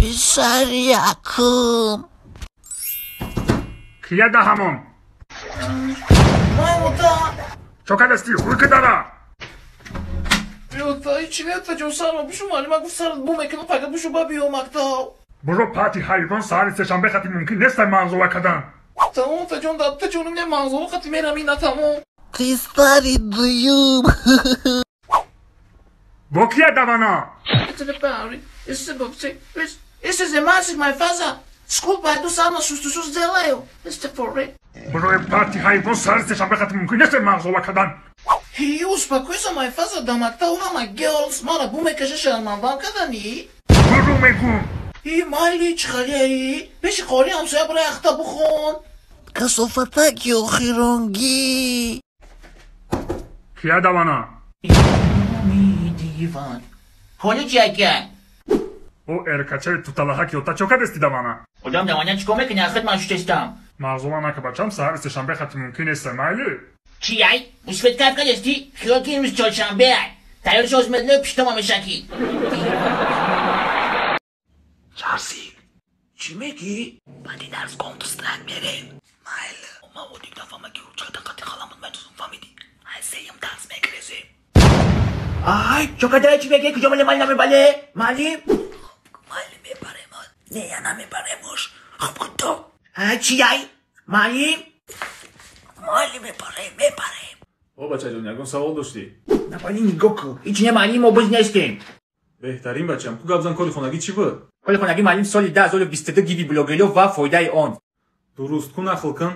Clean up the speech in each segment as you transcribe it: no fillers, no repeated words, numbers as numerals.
Писари якум. Кия да ҳамон? Маймута. Чо кадасти? Ҳуй кадара? Биёта, ҳичи не, таҷон сарма бишу маълима гуфт сарат бу мекунам, пага бишу ба биё мактаб. Буро пати ҳайвон, саҳари сешанбе хати мумкин нестай манзова кадан. Тамом, таҷон, да таҷоним не манзова хати мерам ина тамом. Писари дуюм. Бо кия давана? Бурои пати ҳайвон, саҳари сешанбе хати мумкин нестай манзова кадан. Ҳи, успокойся, my father, да мактаб ҳама girls мара бу мекаша шармандам кадани. Буру мегум. Ҳи, майли чӣ халияи? Пеши қори ҳамсоя бира яхта бухон. Касофатаки охиронгӣ. Кия давана? Диван. Ҳоли чи ака? О эркачаи туталаҳаки ота чо кадести давана? Одам давана чӣ кор мекунӣ? Ахир ман шутестам. Мағзума нака бачам, саҳари сешанбе хати мумкин нестай, майли? Чи ай? Мусфет кайф кадести? Хиёл ки имрӯз чоршанбе ай. Тайёр шоз медле пиштома мешакӣ. Чарсик. Чӣ мегӣ? Баъди дарс Counter-Strike мерем. Майли. Ман одик нафаҳма ки чақадар қати халамуд метузум, фаҳмидӣ? Ай сеюм дарс мегирезем. Ай, чо кадай чӣ мегӣ? Куҷо меле майли намебале? Маълим? Майли мебарем. Не, я намебаремош. Хуб куто. Ай, чи ай? Маълим? Майли мебарем, мебарем. О, бачаҷон, ягон савол доштӣ? Напали нигоҳ кун. Ҳеч не маълим, мо боз нестем. Беҳтарин бачам, ку гап зан, кори хонагӣ чӣ буд? Кори хонагӣ маълим соли 2022 гиви блогерё ва фоидаи он. Дуруст, ку нақл кун.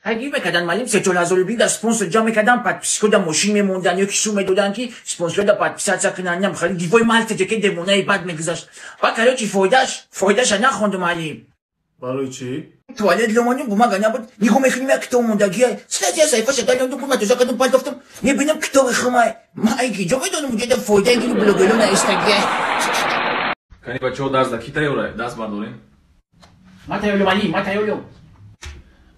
Ҳай гив мекардан маълим, 3-4 ҳазор рубли да спонсор ҷамъ мекардан, подписка да мошин мемондан ё ки сум медодан ки спонсор да подписаться кунанд. Нам хали гивои малтеҷе ки девонаи бад мегузашт. Ба короче фоидааш, фоидаша нахондум маълим. Барои чӣ? Туалет ломоним бумага набуд. Нигоҳ мекунем як китоб мондагиай. Сразу саҳифаша дарёндум, ку матоза кардум, партофтум. Мебинам китоби хумай. Ман ки ҷо медонам уҷода фоидаи гиви блогерё наистагиай. Кани бачаҳо, дарс да ки тайёрай? Даст бардорем. Ман тайёрам маълим, ман тайёрам.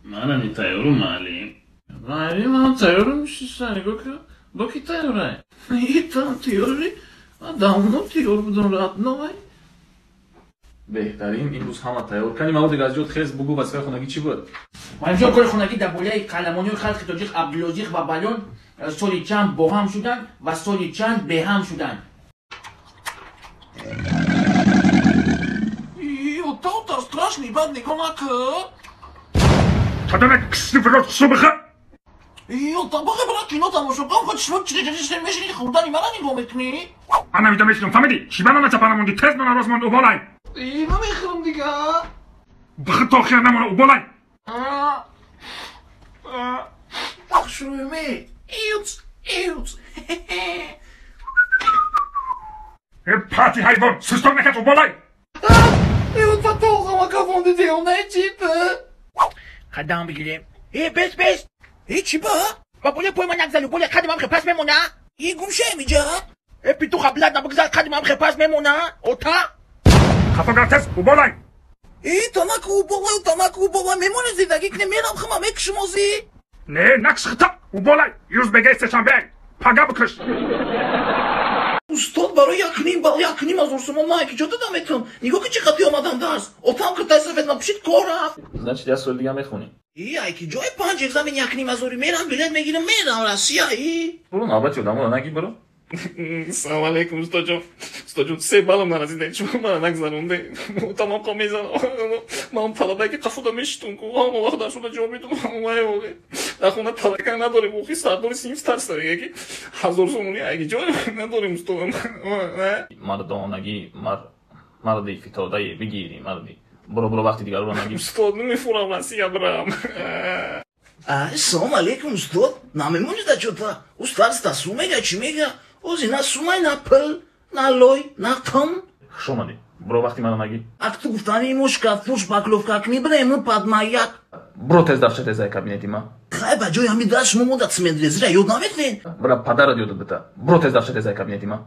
Манам и тайёрум маълим. Маълим, манам тайёрум шиша, нигоҳ кун. Бо ки тайёрай? Итам тайёри? Ман давно тайёр будам, родной. Беҳтарин, имрӯз ҳама тайёр. Кани маводи газҷот хез бугӯ, вазифаи хонагӣ чӣ буд? Маълимҷон, кори хонагӣ дар болаи қаҳрамониҳои халқи тоҷик Абдулозиқ ва Балон соли чанд бо ҳам шуданд ва соли чанд беҳам шуданд. Ота, страшный бад нигоҳ накун. Чадана кисли фирот субха. Ота, бахе бира кино тамошо кун, худ шумо чиқиқиште мешини хӯрдани мара нигоҳ мекунӣ? Ана вида мешинам, фаҳмидӣ? Шибана начапана монди, тез мана рост монд уболай. Намехӯрам дига. Бахи то охир намона уболай. Шурӯме. Иуц, иуц. Э пати ҳайвон, систон накат уболай. Иуца тоғама кафонди девонаи чипа. Қадам бигирем. Э, бес, бес. Э, чӣ ба? Ба боле пои ман нагзалю, боле қадам ҳам пас мемона. Э, гумша инҷа. Э, петуха блядь, набигзар, қадам ҳам пас мемона. Ота? Хафагар тез уболай. Э, танаку уболай, танаку уболай, мемони зиндагӣ кунем, мерам хама мекушим озӣ. Не, накшхта уболай. Юз бегай сешанбе. Пага бикш. Устод, барои якним бал 1,5 ҳазор сомон ман ки ҷо додам метавон. Нигоҳ ки чӣ қадр омадам дарс. Отам киртай сафед напӯшид, кор рафт. Значит, як соли дига мехонӣ. И ай ки ҷои панҷ экзамен 1,5 ҳазори мерам, билет мегирам, мерам Россия и. Буро, навбати одаморо нагир, буро. Салом алейкум, устодҷон. Устодҷон, се баллам нарасида, шумо мара нагзаронде. Тамом қо мезанам. Ман талабае ки қафода мешитум ку ҳама вақт дарсода ҷавоб медум. Вай оғе. Дар хона талака надорем, охи сардори синф тарса мега ки 1000 сомонӣ айги ҷой надорем устодам. Мардонагӣ марди фитодаи бигири марди. Буро, буро, вақти дигарро нагир. Устод, намефурам Россия бирам. Салом алейкум, устод. Намемонӣ да чота. Устад ста су мега, чӣ мега? Ози на сумай, на пил, на лой, на қим. Хуш омадӣ. Буро, вақти маро нагир. Ак ту гуфтани мушка фуш бакловка кни бирем под маяк. Буро тез дафча тезаи кабинети ман. Хай, ба ҷои ҳамин дарс шумо мода цементвезира ёд наметунед? Бира падарат ёдат бита. Буро тез дафча тезаи кабинети ман.